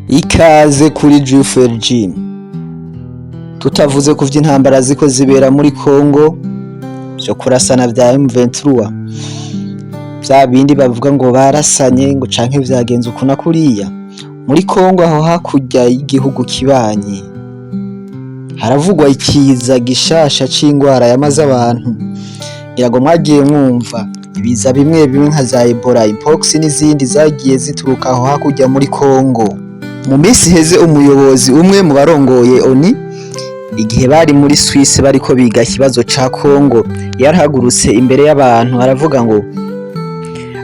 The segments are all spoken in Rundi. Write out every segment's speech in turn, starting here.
Ikaze kuri GFLG. Tutavuze ku vy'intambara ziko zibera muri Congo, vyo kurasana vya M23, vya bindi bavuga ngo barasanye ngo canke vyagenze uku na kuriya. Muri Congo aho hakurya y'igihugu kibanyi haravugwa ikiza gishasha c'ingwara yamaze abantu. Ngira ngo mwagiye mwumva ibiza bimwe bimwe nka za Ebola, Mpox n'izindi zagiye zituruka aho hakurya muri Congo. Mu minsi iheze, umuyobozi umwe mu barongoye ONU, igihe bari muri Suisse bariko biga ikibazo ca Congo, yarahagurutse imbere y'abantu aravuga ngo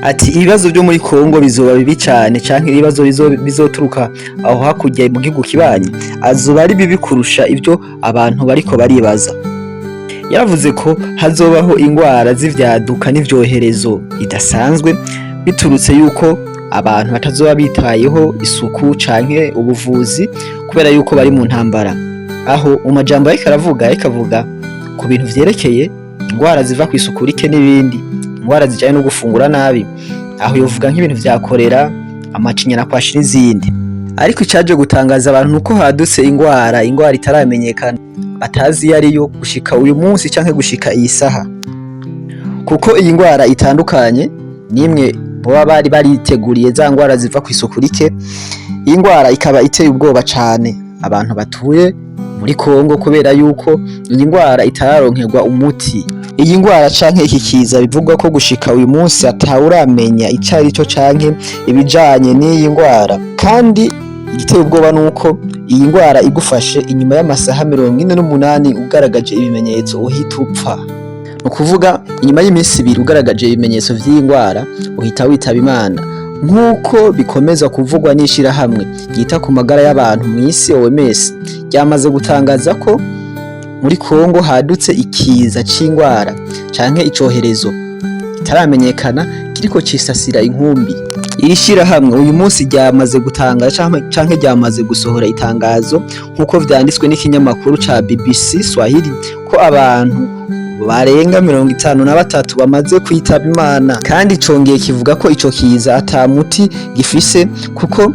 ati ibibazo vyo muri Congo bizoba bibi cane, canke ibibazo bizoturuka aho hakurya mu gihugu kibanyi azoba ari bibi kurusha ivyo abantu bariko baribaza. Yaravuze ko hazobaho ingwara z'ivyaduka n'ivyoherezo bidasanzwe, biturutse yuko abantu batazoba bitayeho isuku canke ubuvuzi kubera yuko bari mu ntambara. Aho mu majambo yariko aravuga, yariko avuga ku bintu vyerekeye ingwara ziva kw'isuku rike n'ibindi, ingwara zijanye no gufungura nabi. Aho yovuga nk'ibintu vya korera, amacinya na kwashi n'izindi. Ariko icaje gutangaza abantu nuko hadutse ingwara itaramenyekana, batazi iyo ariyo gushika uyu munsi canke gushika iyi saha, kuko iyi ngwara itandukanye n'imwe boba bari bariteguriye, za ngwara ziva kw'isuku rike. Iyi ngwara ikaba iteye ubwoba cane abantu batuye muri Congo, kubera yuko iyi ngwara itararonkerwa umuti. Iyi ngwara canke iki kiza bivugwa ko gushika uyu munsi atawuramenya ico arico canke ibijanye n'iyi ngwara. Kandi igiteye ubwoba nuko iyi ngwara igufashe, inyuma y'amasaha 48 ugaragaje ibimenyetso uhita upfa. Ni ukuvuga inyuma y'iminsi 2 ugaragaje ibimenyetso vy'iyi ngwara uhita witaba Imana, nk'uko bikomeza kuvugwa n'ishirahamwe ryita ku magara y'abantu mw'isi, OMS. Ryamaze gutangaza ko muri Congo hadutse ikiza c'ingwara canke icoherezo kitaramenyekana kiriko cisasira inkumbi. Iri shirahamwe uyu munsi ryamaze gutangaza canke ryamaze gusohora itangazo, nk'uko vyanditswe n'ikinyamakuru ca BBC Swahili, ko abantu barenga 53 bamaze kwitaba Imana. Kandi congeye kivuga ko ico kiza ata muti gifise, kuko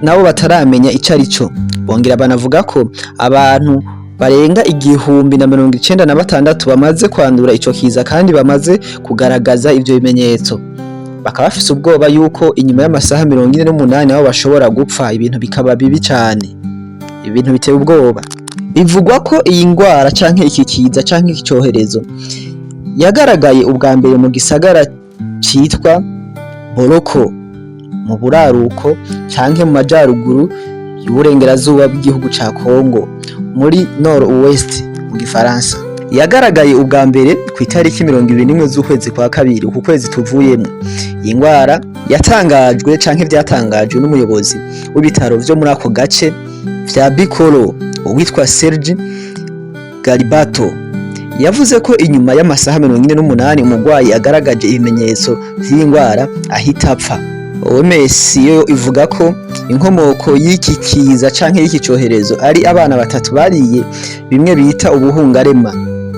nabo bataramenya ico arico. Bongera banavuga ko abantu barenga 1096 bamaze kwandura ico kiza kandi bamaze kugaragaza ivyo bimenyetso, bakaba bafise ubwoba yuko inyuma y'amasaha 48 nabo bashobora gupfa, ibintu bikaba bibi cane. Ibintu biteye ubwoba. Bivugwa ko iyi ngwara canke iki kiza canke iki coherezo yagaragaye ubwa mbere mu gisagara citwa Boroko, mu buraruko canke mu majaruguru y'uburengerazuba bw'igihugu ca Congo, muri Nord Ouest mu gifaransa. Yagaragaye ubwa mbere ku itariki 21 z'ukwezi kwa kabiri, uku kwezi tuvuyemwo. Iyi ngwara yatangajwe canke vyatangajwe n'umuyobozi w'ibitaro vyo muri ako gace vya Bikoro, uwitwa Serge Galibato. Yavuze ko inyuma y'amasaha 48 umurwayi agaragaje ibimenyetso vy'iyi ngwara ahita apfa. OMS yo ivuga ko inkomoko y'iki kiza canke y'iki coherezo ari abana batatu bariye bimwe bita ubuhungarema.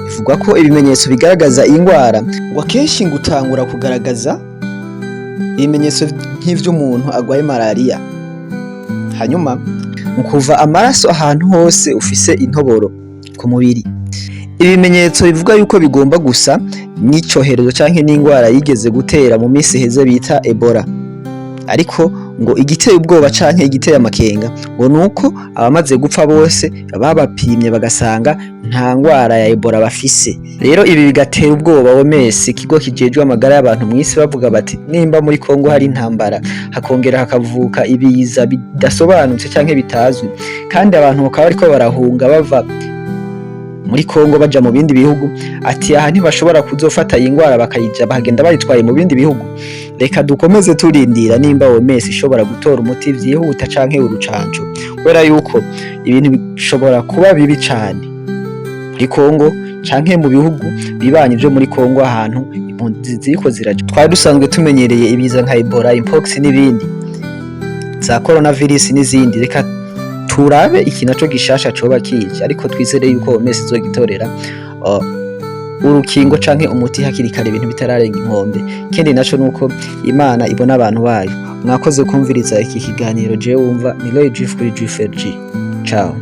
Bivugwa ko ibimenyetso bigaragaza iyi ngwara ngo akenshi ngo utangura kugaragaza ibimenyetso nk'ivy'umuntu agwaye malariya, hanyuma mu kuva amaraso ahantu hose ufise intoboro ku mubiri. Ibimenyetso bivuga yuko bigomba gusa n'icoherezo canke n'ingwara yigeze gutera mu minsi iheze bita Ebola. Ariko ngo igiteye ubwoba canke igiteye amakenga ngo nuko abamaze gupfa bose babapimye bagasanga nta ngwara ya Ebola bafise. Rero ibi bigatera ubwoba OMS, ikigo kijejwe amagara y'abantu mw'isi. Bavuga bati nimba muri Kongo hari intambara, hakongera hakavuka ibiza bidasobanutse canke bitazwi, kandi abantu bakaba bariko barahunga bava muri Kongo baja mu bindi bihugu, ati aha ntibashobora kuzofata iyi ngwara bakayija bakagenda bayitwaye mu bindi bihugu. Reka dukomeze turindira nimba OMS ishobora gutora umuti vyihuta canke urucanco, kubera yuko ibintu bishobora kuba bibi cane muri Kongo canke mu bihugu bibanyi vyo muri Kongo, ahantu impunzi ziriko ziraja. Twari dusanzwe tumenyereye ibiza nka Ebola, Mpox n'ibindi, za coronavirus n'izindi. Reka turabe iki naco gishasha coba kije, ariko twizere yuko OMS izogitorera. urukingo canke umuti hakiri kare, ibintu bitararenga inkombe. Ikindi naco nuko Imana ibona abantu bayo. Mwakoze kumviriza iki kiganiro. Jewe wumva ni Roy Juif kuri GFG. Ciao.